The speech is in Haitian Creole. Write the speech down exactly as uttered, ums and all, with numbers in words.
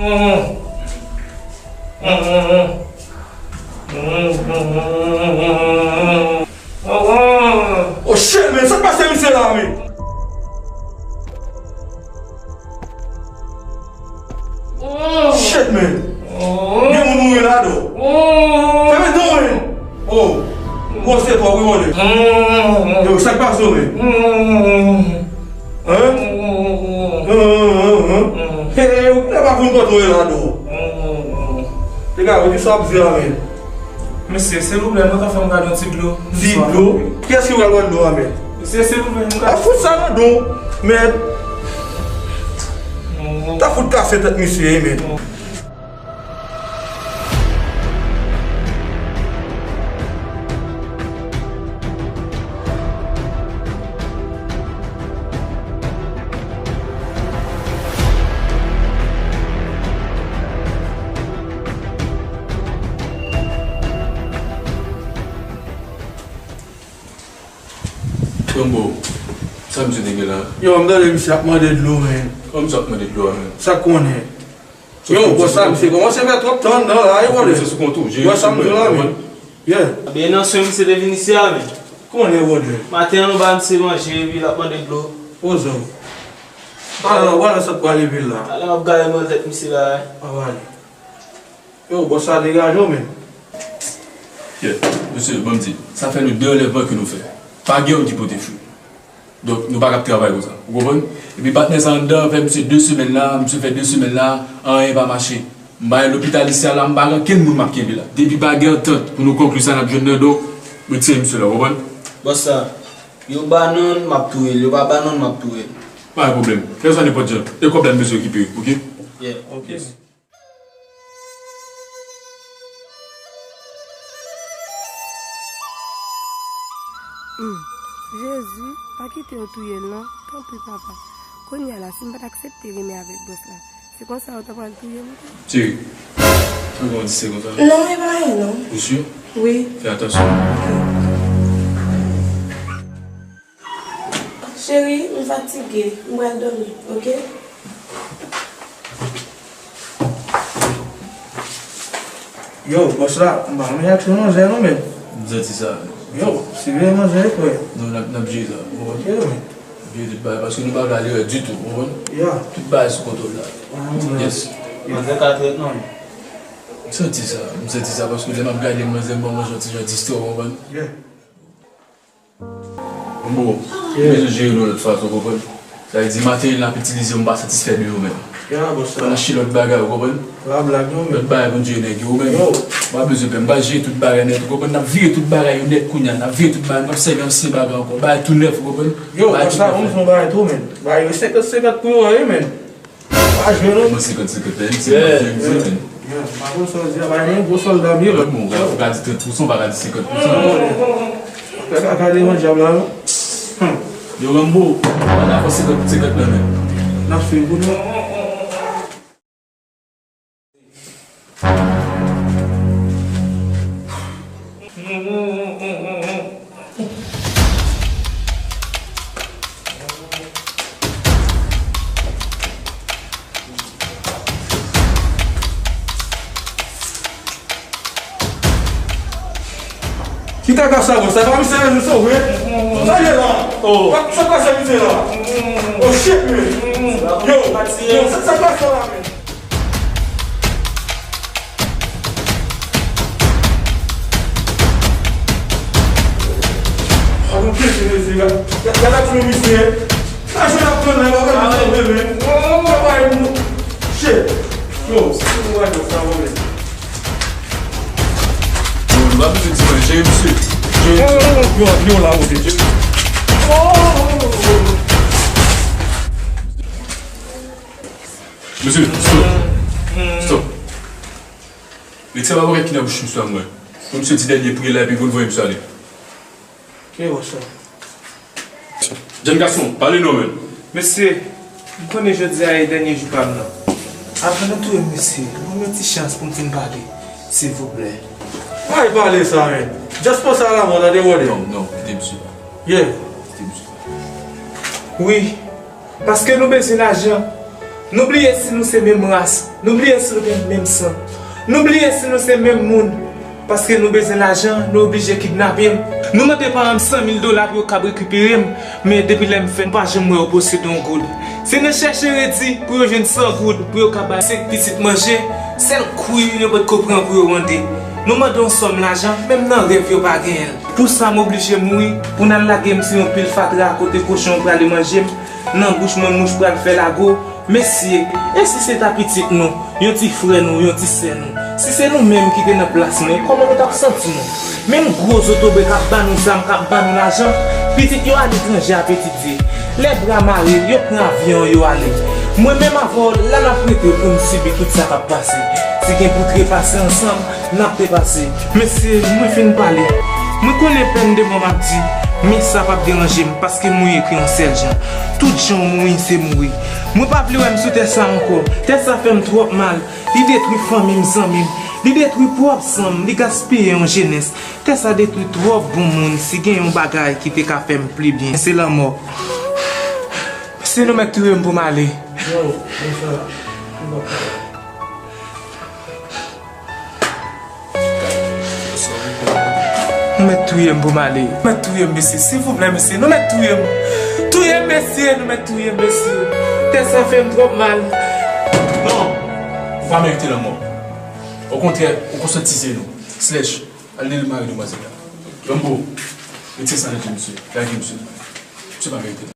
Oh shit, man, sa k pase misye la, man? Shit, man. Gen moun mouri ladan. Fèmen non, man. Oh. Bon, se twa, wi, mwen. Yo, sa k pase w, man? Hein? Hein, hein, hein, hein. Hey, hey, ou pa konn kote w ye ladan. Degaje, ki sa w ap di la, man? Mesye, silvouplè, nou ka fè m gade yon ti dlo? Ti dlo? Kiyès ki pral ban dlo a, men? Mesye, silvouplè, nou ka... A fout sa nan don, men. Ta fout kase tèt misye, men. Kòm bon, sa misye te gen la? Yo, m tande misye ap mande dlo, men. Kòman misye ap mande dlo a, men? Sa k konnen? Yo, bòs la, misye kòmanse fè twòp tan anndan la, wi, bòs. Misye sou kont ou, jere sa misye la, men. Yeah. Ebyen, nan swen misye te vin isi a, men. Konnen, bòs. Maten an, nou ba misye manje, epi l ap mande dlo. Ozò. Ala, wala sa t pral leve la. Ala, m ap gade manzèt misye la, wi. A, wale. Yo, bòs la degaje w, men. Yeah, mesye, ban m di, sa fè nou de anlèvman ke nou fè. Pa gen youn ki pote fwi. Donk, nou pa kab travay konsa. Ou konprann? Epi patnè sa anndan fè misye de semèn la, misye fè de semèn la, anyen pa mache. M pa gen lopital isi a la, m pa gen okenn moun m ap kenbe la. Depi pa gen antant pou nou konkli sa n ap jwenn nan, donk, retire misye la, ou konprann? Bòs la, yo ba non, m ap touye l. Yo pa ba non, m ap touye l. Pa gen pwoblèm. Fè sa nenpòt jan. E kòb la m bezwen rekipere, oke? Yeah. Oke. Hum, Jezi, pa kite yo touye l non, tanpri papa. Kounye a la, si m pa t aksepte renmen avèk bòs la, se konsa yo ta pral touye m tou. Cheri, sa w di se konsa? Non, e pa anyen non. Ou si? Wi. Fè atansyon. Ok. Cheri, m fatige, m pral dòmi, oke? Yo, bòs la, m pa renmen ak se manzè non, men. M santi sa. Yo, si vye manzè, frè. Non, n ap, n ap jere sa. Bon, ok, men. Jere tout bagay, paske nou pa vle al erè ditou, ou konprann? Ya. Tout bagay sou kontwòl la. Ah, yes. Manzè ka trèt non. M santi sa, m santi sa, paske lè m ap gade manzè, m ban mwen yon ti jan distè, ou konprann? Yeah. Bon, m bezwen jere nou lòt fason, ou konprann? Sa vle di, materyèl n ap itilize yo, m pa satisfè de yo menm. Ya, bòs la. Fò n achte lòt bagay, ou konprann? Pa blag non, men. Lòt bagay pou n jere nèg yo, ou menm. Yo. M pa bezwen pè, m pral jere tout bagay nèt, ou konprann? N ap vire tout bagay yo nèt kounye a, n ap vire tout bagay, n p ap sèvi ansyen bagay ankò, bagay tou nèf, ou konprann? Yo, bòs la, m son bagay tou, men. Bagay yo senkant senkant pou yo, wi, men. Pa jwe non. Mwen senkant senkant la, se mwen ki jwe, men. Yeah, m pa konn sa w di a, pa gen gwo sòlda m ye, men. Bon, ou ka di trant pousan, ou pa ka di senkant pousan. Fè kaka devan dyab la, non. Yo, Rambo, pa dakò senkant senkant la, men. N ap swiv ou, non. Ki kaka sa, bro? Sa pa misye menm, se vre? Sa ye la? Oh. Sa, sa pase misye la? Oh shit, man. Yo, yo, sa, sa pase la, man? A nou pete mesye, gad, gad, gad aksyon misye. Sa jwe ap pran nan, yo pa pran nan, men. Yo pa yon shit. Yo, si nou pa jwe sa, mwen. Yo, nou pa bezwen di mwen, jere misye. Jere misye. Yo, yo la, oke, jere. Mesye, stop. Stop. Retire pa bagay ki nan bouch misye a mwen. Pou misye di dènye priyè la epi pou n voye misye ale. Ki wè sa? Jèn gason, pale non, men. Mesye, m konnen jodi a e dènye jou pa m nan. Avan nou touye m, mesye, ban m yon ti chans pou m fin pale, silvouplè. Pa pale sa, men. Just panse a lanmò, tande, brother. Non, non, kite misye. Yeah. Kite misye. Wi, paske nou bezwen lajan. Nou bliye si nou se menm ras, nou bliye si nou gen menm san, nou bliye si nou se menm moun. Paske nou bezwen lajan, nou oblije kidnape m. Nou mande paran m san mil dola pou yo kab rekipere m, men depi lè m fèt, m pa janm wè yo posede yon goud. Se nan chèche redi pou yo jwenn san goud pou yo ka bay senk pitit manje, sèl kwi yo potko pran pou yo mande. Nou mande yon sòm lajan, menm nan rèv yo pa genyen l. Pou sa m oblije mouri, pou n al lage m sou yon pil fatra kote kochon yo prale manje m, nan bouch mwen mouch pral fè lago. Mesye, e si se ta pitit nou, yon ti frè nou, yon ti sè nou? Si se nou menm ki te nan plas mwen, kòman nou t ap santi nou? Menm gwo zotobre k ap ban nou zam, k ap ban nou lajan, pitit yo aletranje ap etidye. Lè bra mare, yo pran avyon, yo ale. Mwen menm avè w, la n ap rete pou n sibi tout sa k ap pase. Si gen pou trepase ansanm, n ap trepase. Mesye, mwen fin pale. Mwen konnen pèn de mò m ap di, men sa p ap deranje m, paske m mouri ekri yon sèl jan. Tout jan w mouri, se mouri. Mwen pa vle wè m sou tè sa ankò. Tè sa fè m twòp mal. Li detwi fanmi m, zanmi m. Li detwi pwòp san m. Li gaspiye yon jenès. Tè sa detwi twòp bon moun. Si gen yon bagay ki te ka fè m pli byen, se lanmò. Mesye, nou mèt touye m pou m ale. Yo, mesye, nou mèt touye m. Nou mèt touye m pou m ale. Nou mèt touye m, mesye. Silvouplè, mesye. Nou mèt touye m. Touye m, mesye. Nou mèt touye m, mesye. Tè sa fè m twòp mal. Non. Ou pa merite lanmò. Okontrè, ou konsyantizye nou. Slash, al deli mari demwazèl la. Rambo, retire sa nan je misye. Lage misye. Misye pa merite.